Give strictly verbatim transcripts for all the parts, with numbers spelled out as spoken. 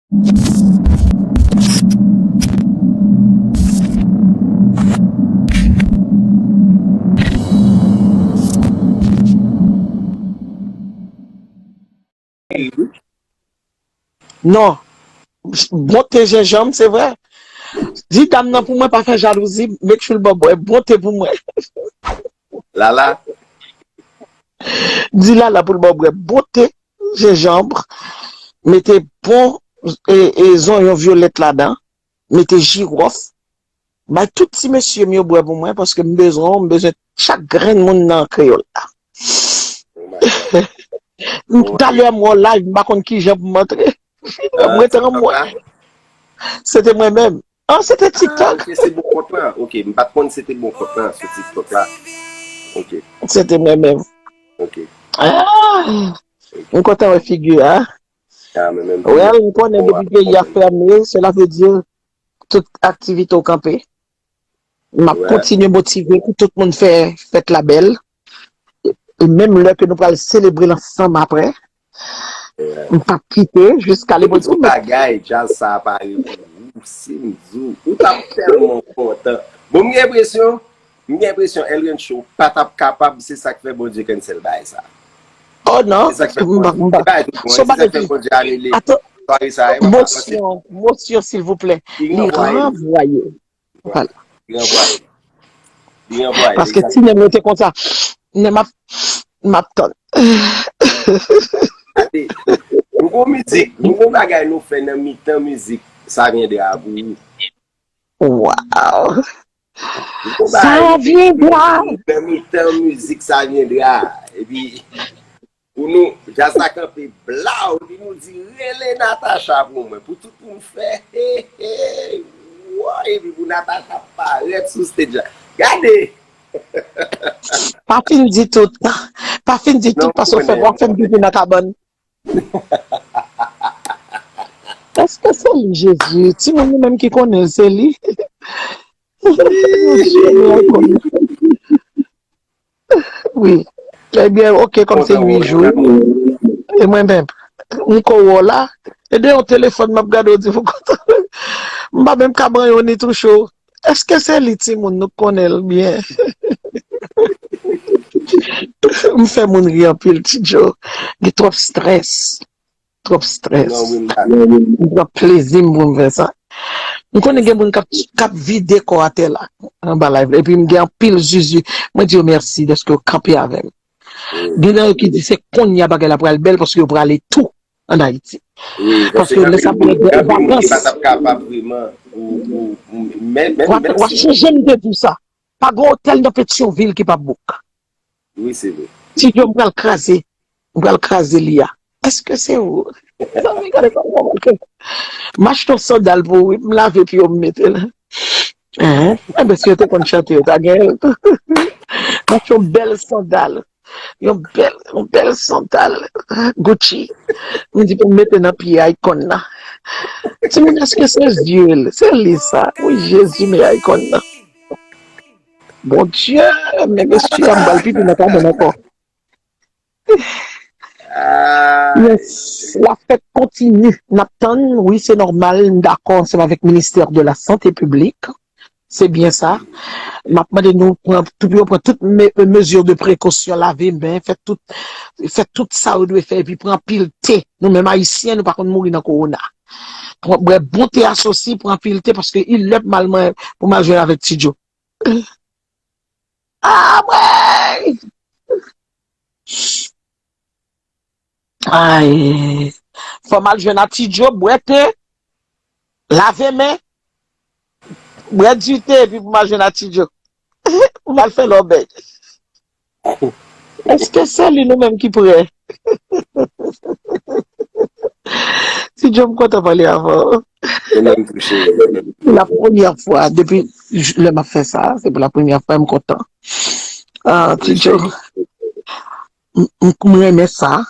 Non. Bon te jenjanm, se vre. Di dam nan pou mwen pa fè jalouzi, make sure l ba w bwè bon te pou mwen. Lala. Di Lala pou l ba w bwè bon te, jenjanm, mete bon e, e zonyon vyolèt ladan, mete jiwòf, bay tout ti mesye m yo bwè pou mwen, paske m bezwen w, m bezwen chak grenn moun nan kreyòl la. Talè m wè w live, m pa konn kijan pou m antre. Mwen te anmwe. Se te mwen menm. Ah, se te TikTok. Se bon kont lan. Ok, m pa t konn se te bon kont lan sou TikTok la. Ok. Se te mwen menm. Ok. Ah, m kontan wè figi a. Ah, men menm. Well, m konnen depi peyi a fèmen, cela veut dire tout aktivite w kanpe. M ap kontinye motive pou tout moun fè fèt la bèl. E menm lè ke nou pral selebre l ansanm apre, m p ap kite jiska le bout. Bagay, djaz sa a pare pou ou, si m di w, ou t ap tèlman kontan. Bon, m gen enpresyon, m gen enpresyon El Rancho pa t ap kapab, se sa k fè Bondye cancel bagay sa. Oh non, m pa, m pa. Se yon bagay ki, atann, mosyon, mosyon silvouplè, li ranvwaye. Vwala. Li ranvwaye. Li ranvwaye. Paske si nèg yo te konsa, nèg m ap, m ap tann. Gade, nou gon mizik, nou gon bagay nou fè nan mitan mizik, sa viendra pou ou. Wow. Sa viendra. Nan mitan mizik, sa viendra. Epi, pou nou, djaz la kanpe blaw, epi nou di, rele Natacha pou mwen, pou tout moun fè, hey, hey, woy, epi pou Natacha parèt sou stage la. Gade! Pa fin di tout. Pa fin di tout, paske w fè, w ap fè m pipi nan kabann. Èske se li, Jezi? Timoun nou menm ki konnen l, se li. Wi. Ebyen, ok, kòm se uit jou. E mwen menm, m ko wè w la. E de yon telefòn m ap gade w di pou kontan. M pa menm ka ban yon ni touche w. Èske se li, timoun, nou konnen l byen? M fè moun ri anpil, Ti Djo. Gen twòp strès. Twòp strès. M pran plezi m pou m fè sa. M konnen gen moun k ap, k ap vide kò atè la, anba live la. Epi m gen anpil zuzu. Mwen di yo mèsi dèske yo kanpe avè m. Gen nan yo ki di se kounye a bagay la pral bèl paske yo prale tou ann Ayiti. Paske lè sa pral gen vakans. W ap chonje m te di w sa. Pa gen otèl nan Petyonvil ki p ap bouk. Wi, se vre. Ti Djo, m pral kraze. M pral kraze li a. Èske se ou? Zanmi, gade kòman m ap fè. M achte yon sandal pou ou, wi. M lave pye w, m mete l. Enben, si yo te konn chante, yo ta genyen l. M achte yon bèl sandal. Yon bèl, yon bèl sandal Gucci. M di pou m mete nan pye Akon nan. Timoun, èske se zye l? Se li sa. Wi, Jezi, men Akon nan. Bondye, men mesye a, m pral pipi nan kabann ankò. Yes, la fèt kontinye. N ap tann, wi, se nòmal, m dakò ansanm avèk Ministè de la Sante Piblik. Se byen sa. M ap mande nou pran, tout, yo pran tout me, mezi de prekosyon, lave men, fè tout, fè tout sa yo dwe fè, epi pran anpil te. Nou menm Ayisyen, nou pa konn mouri nan kowona. Pran, bwè bon te asosi, pran anpil te, paske il lè pou m al mwen, pou m al jwenn avèk Ti Djo. Ah, mwen! Ay, fò m al jwenn a Ti Djo, bwè te, lave men, bwè dite, epi pou m al jwenn a Ti Djo. Pou m al fè lòbèy. Èske se li nou menm ki prè? Ti Djo, m kontan pale avè w. E mwen tou, cheri. La premyè fwa, depi j- lè m ap fè sa, se pou la premyè fwa, m kontan. Ah, Ti Djo, m, m, m renmen sa.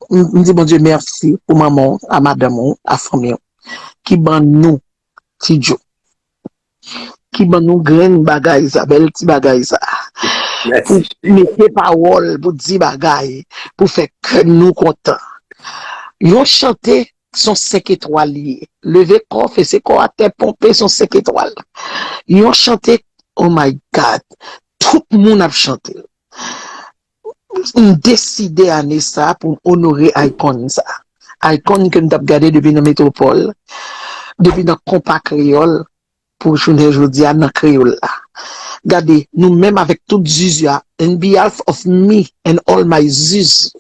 M, m di Bondye mèsi pou manman w, a madanm ou, a fanmi w, ki ban nou Ti Djo. Ki ban nou grenn bagay sa, bèl ti bagay sa. Pou mete pawòl, pou di bagay, pou fè kè nou kontan. Yon chante se yon senk etwal li ye. Leve kò, fese kò atè, ponpe, se yon senk etwal. Yon chante, oh my God, tout moun ap chante l. M deside ane sa pou m onore icon sa. Icon ke m t ap gade depi nan metwopòl, depi nan konpa kreyòl, pou jounen jodi a nan kreyòl la. Gade, nou menm avèk tout zuzu a, in behalf of me and all my zuzu,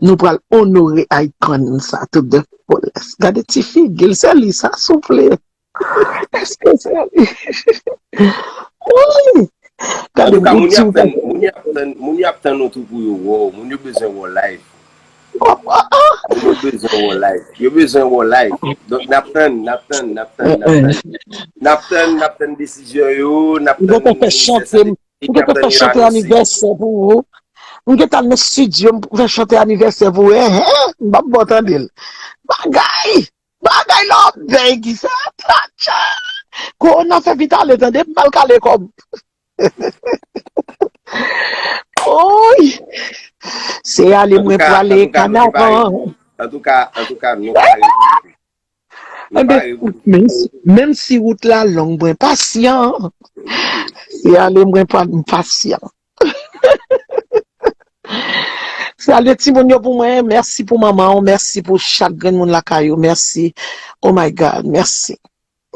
nou pral onore icon sa, tout de poles. Gade ti figi l, se li sa, souple. Èske se li? Wi! Gade, antouka, moun y ap tann, moun y ap tann, moun y ap tann nou tou pou yo wè w. Moun yo bezwen wè w live. Moun yo bezwen wè w live. Yo bezwen wè w live. Donk, n ap tann, n ap tann, n ap tann, n ap tann. N ap tann, n ap tann desizyon yo, n ap tann. M gentan fè chante, m gentan fè chante anivèsè pou ou. M gentan al nan estidyo, m fè chante anivèsè pou ou. Enhen, m p ap ba w tande l. Bagay! Bagay lòbèy ki fè atlatcha. Kowona fè vit ale tande, m mal kale kòb. Oy! Se ale mwen prale kanavan. Antouka, antouka, nou pare pou nou. Nou pare pou nou. Menm si, menm si wout la long, mwen pasyan. Se ale mwen pa, m pasyan. Salye timoun yo pou mwen. Mèsi pou manman w. Mèsi pou chak grenn moun lakay ou. Mèsi. Oh my God. Mèsi.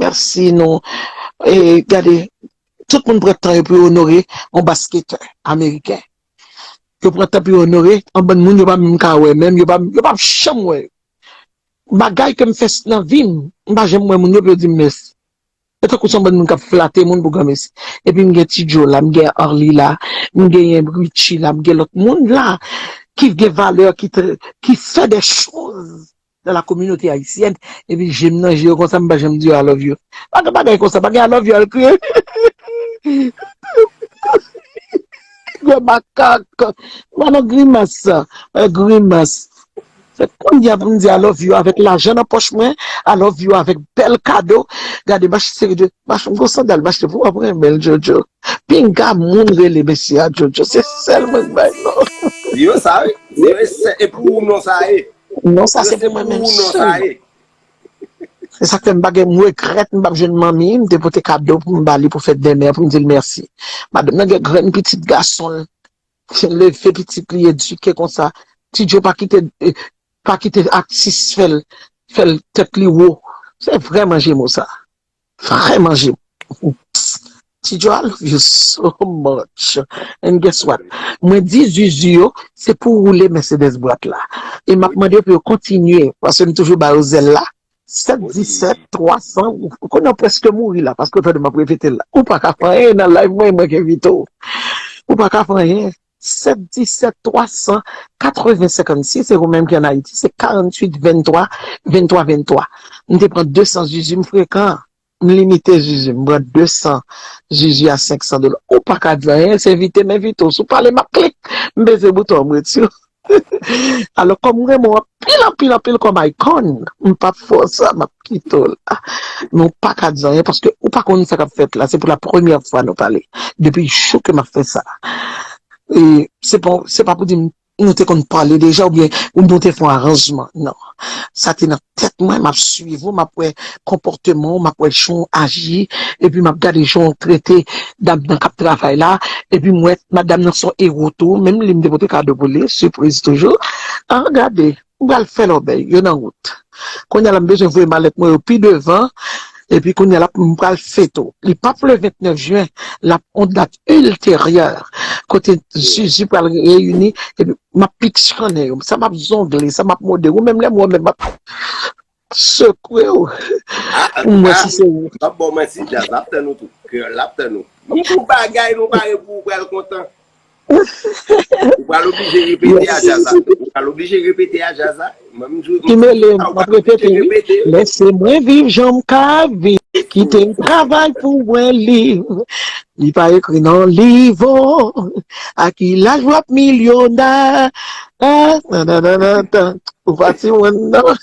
Mèsi nou. E, gade, tout moun pran tan yo pou yo onore yon basketè ameriken. Yo pran tan pou yo onore yon bann moun yo pa menm ka wè menm, yo pa, yo pa janm wè. Bagay ke m fè nan vi m, m pa janm wè moun yo pou yo di m mèsi. Se tankou se yon bann moun k ap flate moun pou granmesi. Epi m gen Ti Joe la, m gen Arly la, m genyen Richie la, m gen lòt moun la ki gen valè, ki, ki fè de choz dans la communauté haïtienne. Epi je m nan je yo konsa, m pa janm di yo I love you. Pa gen bagay konsa, pa gen I love you al kriye. Gwo makak. Mwen nan grimas sa. Mwen grimas. Se kounye a pou m di I love you avèk lajan nan pòch mwen, I love you avèk bèl kado. Gade, m achte seri de, m achte, m gon sandal, m achte pou w ap renmen l, Jojo. Pinga moun rele mesye a Jojo. Se sèl mwen k bay non. Yo sa wi. Yo e sè, e pou ou non sa ye. Non sa se pou mwen menm sèl. Se sa k fè m pa gen, m regrèt m p ap jwenn manmi, m te pote kado pou m ba li pou fèt dèmen an, pou m di l mèsi. Madanm nan gen grenn pitit gason l. Leve pitit li, edike konsa. Ti Joe pa kite, eh, pa kite atis fè l, fè l tèt li wo. Se vrèman jemo sa. Vrèman jemo. Ti Joe, I love you so much. And guess what? Mwen di Zuzu yo, se pou woule Mercedes bwat la. E m ap mande yo pou yo kontinye, paske m toujou ba yo zèl la. Sèt disèt twa san, ou, ou konnen w prèske mouri la, paske w tande m ap repete l la. Ou pa ka fè anyen nan live mwen, mwen k envite w. Ou pa ka fè anyen. Sèt disèt twa san katreven senkannsis, se ou menm ki ann Ayiti, se karanntuit venntwa venntwa venntwa. M te pran de san Zuzu, m frekan. M limite Zuzu, m pran de san Zuzu a senk san dola. Ou pa ka di anyen, se envite m envite w. Si w pale, m ap klik, m peze bouton an, m retire w. Alò, kòm m renmen w anpil, anpil, anpil kòm icon, m p ap fè w sa, m ap kite w la. Men w pa ka di anyen, paske ou pa konn sa k ap fèt la. Se pou la premyè fwa nou pale. Depi jou ke m ap fè sa. E se pa, se pa pou di m nou te konn pale deja oubyen nou te fè yon aranjman. Non. Sa te nan tèt mwen, m ap swiv ou, m ap wè konpòteman w, m ap wè jan w aji, epi m ap gade jan w trete dam nan k ap travay la, epi m wè madanm nan se yon ewo tou, menm li m te pote kado pou li, sipriz toujou. An, gade, m pral fè lòbèy, yo nan wout. Kounye a la, m bezwen voye malèt mwen yo pi devan, epi kounye a la, m pral fete w. Li p ap le vennèf jen, l ap yon dat ilteryè, kote Zuzu pral reyini, epi m ap pikshannen yo. Sa m ap zongle, sa m ap mode. Ou menm lè m wè w menm, m ap sekwe w pou m wè si se ou. M ap ba w manti, djaz la ap tann ou tou. Kreyòl la ap tann ou. Nou tout bagay, nou pare pou ou pral kontan. Ou pral oblije repete a djaz la. Ou pral oblije repete a djaz la. Mwen, m jwe ki mele m, m ap repete wi. Lèse mwen viv jan m ka viv. Kite m travay pou mwen liv. Li pa ekri nan liv, o. A ki laj w ap milyonè? Ah, nan, nan, nan, nan, nan. Ou pa timoun, non.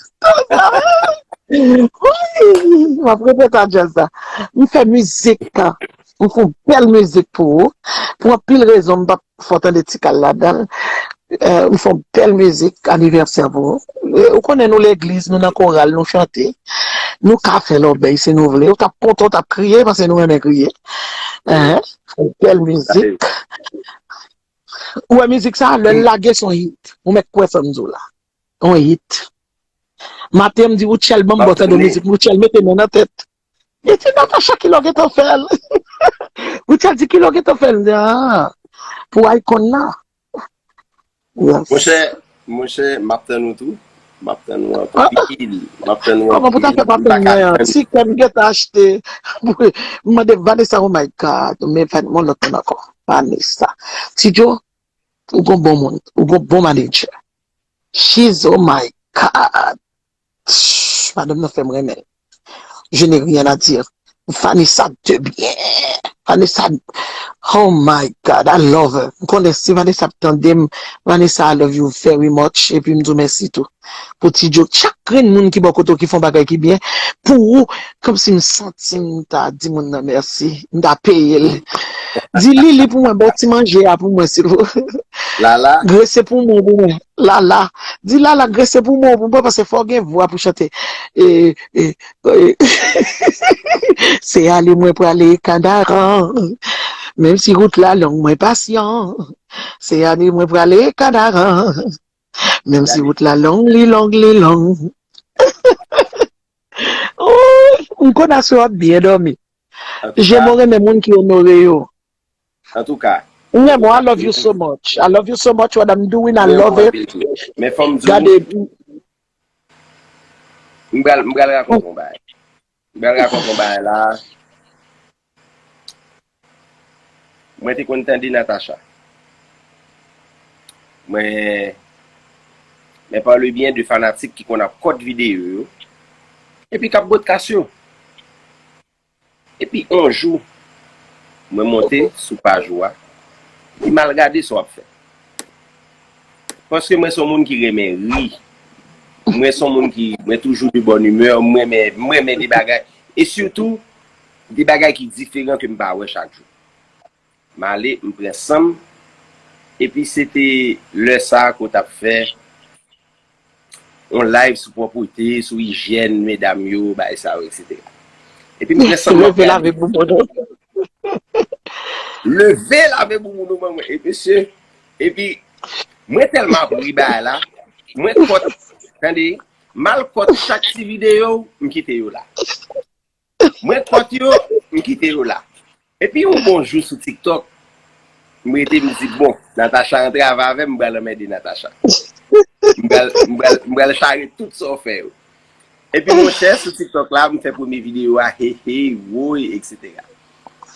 Wi, m ap repete a djaz la. M fè mizik, m fè yon bèl mizik pou ou. Pou anpil rezon, m p ap fè w tande ti kal ladan l. euh, m fè yon bèl mizik anivèsè pou ou. E, ou konnen nou legliz, nou nan koral, nou chante. Nou ka fè lòbèy si nou vle. Ou t ap kontan, ou t ap kriye, paske nou renmen kriye. Hein? Fè yon bèl mizik. Ou wè mizik sa, lè l lage, se yon hit. Ou mèt kwè sa m di w la. Yon hit. Maten, m di, Rutshelle, ban m ba w tande yon mizik. Rutshelle mete men nan tèt. Li di, Natacha, kilè w gentan fè l? Rutshelle di, kilè w gentan fè l? M di, ah, pou Icon nan. Yes. Monchè, monchè, m ap tann ou tou. M ap tann ou anpil. M ap tann ou anpil. Kòman pou ta fè pa tann mwen an? Ti kè m gentan achte. M mande Vanessa, oh my God. Men Van-, yon lòt moun ankò. Vanessa. Ti Djo, ou gon bon moun. Ou gon bon manager. She's, oh my God. Madanm nan fè m renmen l. Je n'ai rien à dire. Vanessa de bien. Vanessa, oh my God, I love her. M konnen si Vanessa ap tande m, Vanessa, I love you very much. Epi m di w mèsi tou. Pou Ti Djo, chak grenn moun ki bò kote w ki fè yon bagay ki byen, pou ou, kòmsi m santi m ta di moun nan mèsi, m ta peye l. Di Lili pou mwen, ba w ti manje a pou mwen, silvouplè. Lala. Grese pou mwen, pou mwen. Lala. Di Lala grese pou mwen, pou mwen, paske fò w gen vwa pou chante. E, e, e. Se ale mwen prale Kanaran. Menm si wout la long, mwen pasyan. Se ale mwen prale Kanaran. Menm si wout la long, li long, li long. Ooh, m konn aswè w ap byen dòmi. Jemo renmen moun ki onore yo. Antouka. Nemo, I love you so much. I love you so much, what I'm doing, I love it. Men fò m di w, gade, m pral, m pral rakonte yon bagay. M pral rakonte yon bagay la. Mwen te konn tande Natacha. Mwen, men par le bien de fanatik ki konn ap kòt videyo yo. Epi k ap bwè kas yo. Epi yon jou, mwen monte sou paj ou a, epi m al gade sa w ap fè. Paske mwen se yon moun ki renmen ri. Mwen se yon moun ki, mwen toujou de bonne humeur, mwen renmen, mwen renmen de bagay. E sitou, de bagay ki diferan ke m pa wè chak jou. M ale, m pran san m. Epi se te lè sa a ke w t ap fè yon live sou pwòpte, sou ijyèn medam yo, bagay sa yo, etsetera. Epi m pran san m, m ap gade. Leve lave bouboun ou. Leve lave bouboun ou ban mwen. E mesye, epi mwen tèlman ap ri bagay la, mwen kòt, tande, m al kòt chak ti videyo, m kite yo la. Mwen kòt yo, m kite yo la. Epi yon bon jou sou TikTok, m rete m di, bon, Natacha rantre avè avè m, m pral anmède Natacha. M pral, m pral, m pral chare tout sa w fè yo. Epi monchè, sou TikTok la, m fè premye videyo a, he he, woy, etsetera.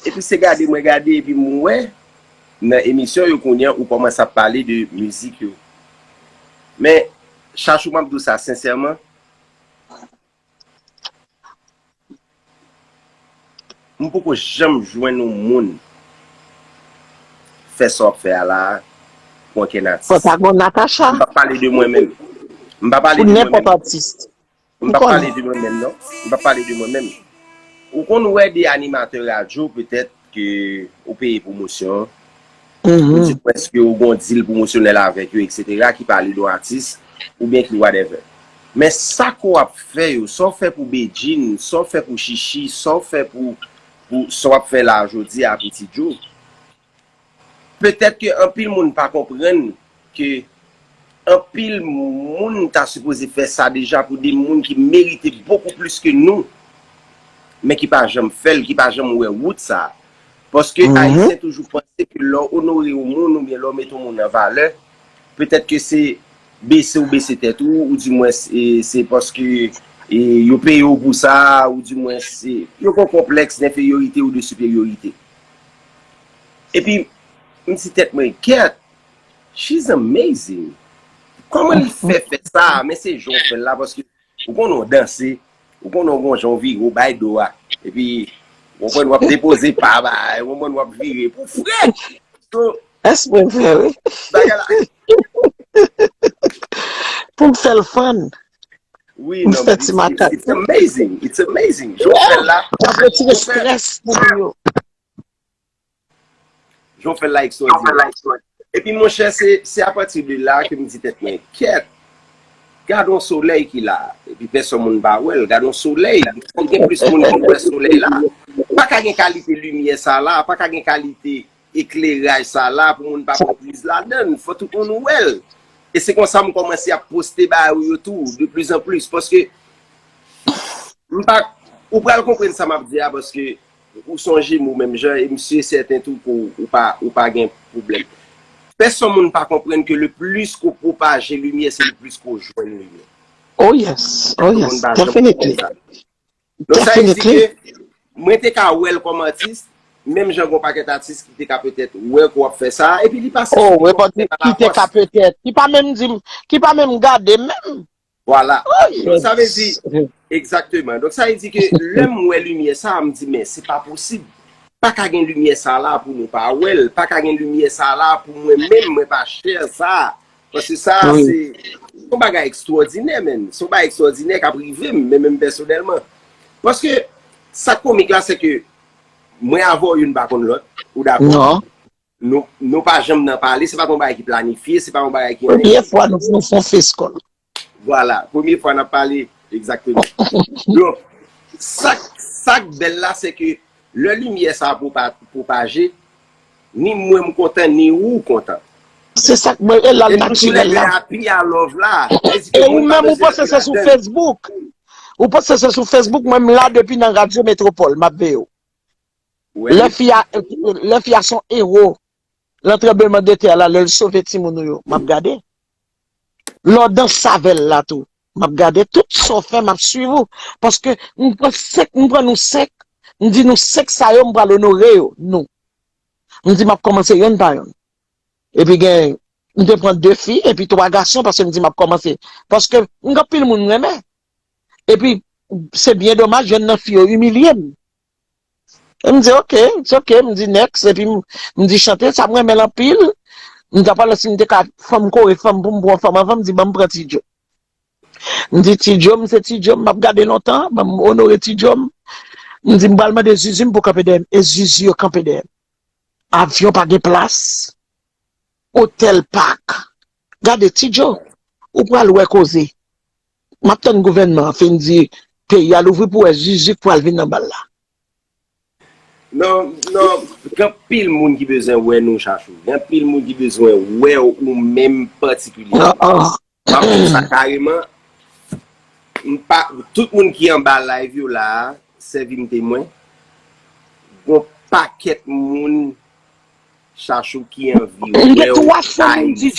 Epi se gade mwen gade, epi m wè, nan emisyon yo kounye a, ou kòmanse ap pale de mizik yo. Men, Chachou, m ap di w sa sensèman, M poko janm jwenn yon moun fè sa w ap fè a la a pou ankenn atis. Fò ta gon Natacha. M p ap pale de mwen menm. M pa pale de mwen menm. Pou nenpòt atis. M p ap pale de mwen menm, non. M p ap pale de mwen menm. Ou konn wè de animatè radyo, petèt, ke ou peye pwomosyon, ou di prèske ou gon dil pwomosyonèl avèk yo, etsetera, ki pale de yon atis, oubyen ki whatever. Men sa ke w ap fè yo, sa w fè pou Bedjine, sa w fè pou Chichi, sa w fè pou, pou, sa w ap fè la jodi a pou Ti Djo, petèt ke anpil moun pa konprann ke anpil moun ta sipoze fè sa deja pou de moun ki merite bokou plis ke nou, men ki pa janm fè l, ki pa janm wè wout sa a. Paske Ayisyen toujou panse ke lè w onore yon moun oubyen lè w mete yon moun an valè, petèt ke se bese w bese tèt ou, oudimwens, e, se paske, e, yo peye w pou sa, oudimwens, se, yo gen yon konplèks denferyorite ou de siperyorite. Epi, m di tèt mwen, kèt, she's amazing. Kòman li fè fè sa? Men se jan w fè l la, paske ou konnen w danse, ou konnen w gon jan w vire, w bay do a. Epi, w konprann, w ap depoze pa, ba, w konprann, w ap vire pou frè. So, bagay la. Pou m fè l fann. Wi, non, fè ti makak. It's amazing. It's amazing. Jan w fè l la. Jan w fè l la ekstraòdinè. Epi, monchè, se, se apati de la ke m di tèt mwen, kèt, gad yon solèy ki la. Epi, pèsòn moun pa wè l. Gad yon solèy. Fòk gen plis moun ki wè solèy la. Pa ka gen kalite limyè sa la. Pa ka gen kalite ekleraj sa la pou moun pa pran pliz ladan l. Fò tout moun wè l. E se konsa m kòmanse ap poste bagay yo tou, de plis an plis. Paske m pa, ou pral konprann sa m ap di a, paske ou se yon jemo menm jan, e m si e sèten tou ke w, ou pa, ou pa gen pwoblèm. Pèsòn moun pa konprann ke le plis ke w pwopaje limyè, se le plis ke w jwenn limyè. Oh yes, oh yes, definitely. Donk sa vle di ke mwen te ka wè l kòm atis, menm jan gen yon pakèt atis ki te ka petèt wè ke w ap fè sa, epi li pa si ki te ka petèt, ki pa menm di m, ki pa menm gade m menm. Vwala. Donk sa vle di, egzakteman. Donk sa vle di ke lè m wè limyè sa, m di, men se pa posib. Pa ka gen limyè sa la pou nou pa wè l. Pa ka gen limyè sa la pou mwen menm, mwen pa share sa. Paske sa, se yon bagay ekstwòdinè, menm. Se yon bagay ekstwòdinè k ap rive m, men menm pèsonèlman. Paske sa k komik la, se ke mwen avè w youn pa konn lòt, ou dakò? Non. Nou, nou pa janm nan pale, se pa t yon bagay ki planifye, se pa yon bagay ki anyen. Premye fwa nou, nou fè yon face call. Vwala, premye fwa n ap pale, egzakteman. Donk, sa, sa k bèl la, se ke lè limyè sa a pwopa, pwopaje, ni mwen m kontan, ni ou kontan. Se sa k mwen, e la l natirèl la. Api a love la. E ou menm ou panse se sou Facebook. Ou panse se sou Facebook, mwen m la depi nan Radyo Metropole, m ap veye w. Lè fi a, lè fi a se yon ewo. Lan tranbleman de tè la, lè l sove timoun ou yo, m ap gade. Lè w dans avè l la tou, m ap gade. Tout sa w fè, m ap swiv ou. Paske m pran senk, m pran nou senk, m di nou senk sa yo, m pral onore yo, nou. M di m ap kòmanse yonn pa yonn. Epi gen, m te pran de fi, epi twa gason, paske m di m ap kòmanse. Paske m gen anpil moun m renmen. Epi, se byen domaj, yonn nan fi yo imilye m. E m di, ok, it's ok, m di next, epi m, m di chante, sa m renmen l anpil. M ta pale si m te ka fanm kore fanm pou m pran fanm anvan, m di, ban m pran Ti Djo. M di, Ti Djo m, se Ti Djo m, m ap gade lontan, ban m onore Ti Djo m. M di, m pral mande Zuzu m pou kanpe dèyè m, e Zuzu yo kanpe dèyè m. Avyon pa gen plas. Otèl Pak. Gade, Ti Djo, ou pral wè koze. M ap tann gouvènman an fin di peyi a louvri pou wè Zuzu k pral vin nan bal la. Non, non, gen anpil moun ki bezwen wè nou, Chachou. Gen anpil moun ki bezwen wè w ou menm patikilyèman. M ap di w sa kareman, m pa, tout moun ki anba live yo la a, sèvi m temwen. Gon pakèt moun, Chachou, ki anvi wè w Ayiti.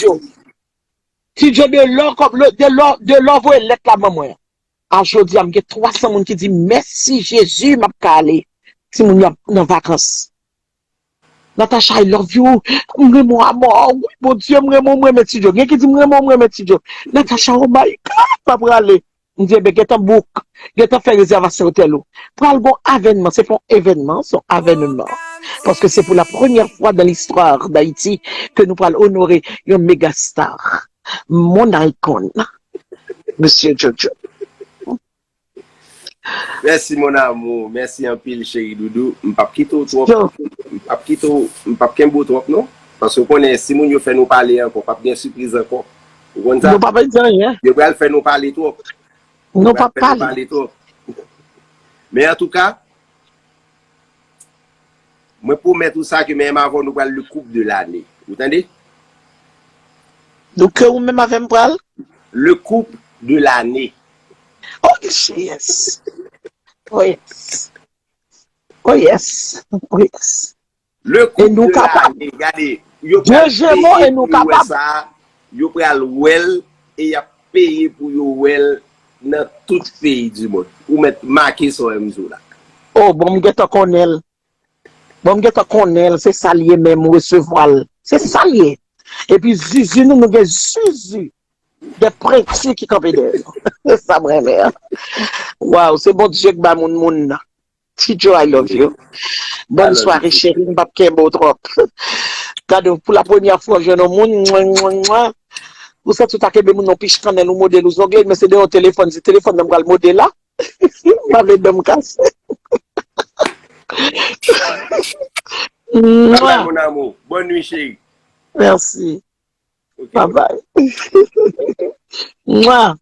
Ti Djo, de lò, de lò, de lò voye lèt la ban mwen. A jodi a, m gen twa san moun ki di, mèsi Jezi, m ap ka ale. Timoun yo ap nan vakans. Natacha, I love you. M renmen w amò. Wi, Bondye, m renmen w, m renmen Ti Djo. Gen ki di, m renmen w, m renmen Ti Djo. Natacha, oh my God, m ap prale. M di, enben, gentan book. Gentan fè rezèvasyon otèl ou. Pral gon avènman. Se pa yon evènman, se yon avènman. Paske se pou la premyè fwa dan listwa Dayiti ke nou pral onore yon megastar. Mon icon. Mesye Jojo. Mèsi, mon amour. Mèsi anpil, cheri doudou. M p ap kite w twòp. M p ap kite w, m p ap kenbe w twòp, non. Paske w konnen, si moun yo fè nou pale ankò, p ap gen sipriz ankò. Ou konn sa? Nou pa pral di anyen. Yo pral fè nou pale twòp. Nou p ap pale. Yo pral fè nou pale twòp. Men antouka, mwen pwomèt ou sa ke mwen menm avè w nou pral le couple de l'année. Ou tande? Donk ke ou menm avè m pral? Le couple de l'année. Oh yes. Oh yes. Oh yes. Oh yes. Le couple de l'année. Gade, yo pral peye pou yo wè sa. Yo pral wè l e y ap peye pou yo wè l nan tout peyi di mond. Ou mèt make sa w wè m di w la. Oh, bon, m gentan konnen l. Bon, m gentan konnen l, se sa l ye menm, ou resevwa l. Se sa l ye. Epi Zuzu, nou, nou gen Zuzu. De penti ki kanpe dèyè nou. Se sa m renmen an. Waw, se Bondye k ba moun moun nan. Ti Djo, I love you. Bòn sware, cheri, m p ap kenbe w twòp. Gade, pou la premyè fwa, w jwenn yon moun, mwen, mwen, mwen. Ou santi w ta kenbe moun nan pich kannèl, ou mode l, ou zongle l, men se deyò telefòn, se telefòn nan m pral mode la. M pa vle dan m kase. Bye bye, mon amour. Bonne nuit, chérie. Mèsi. Bye bye. Mwa.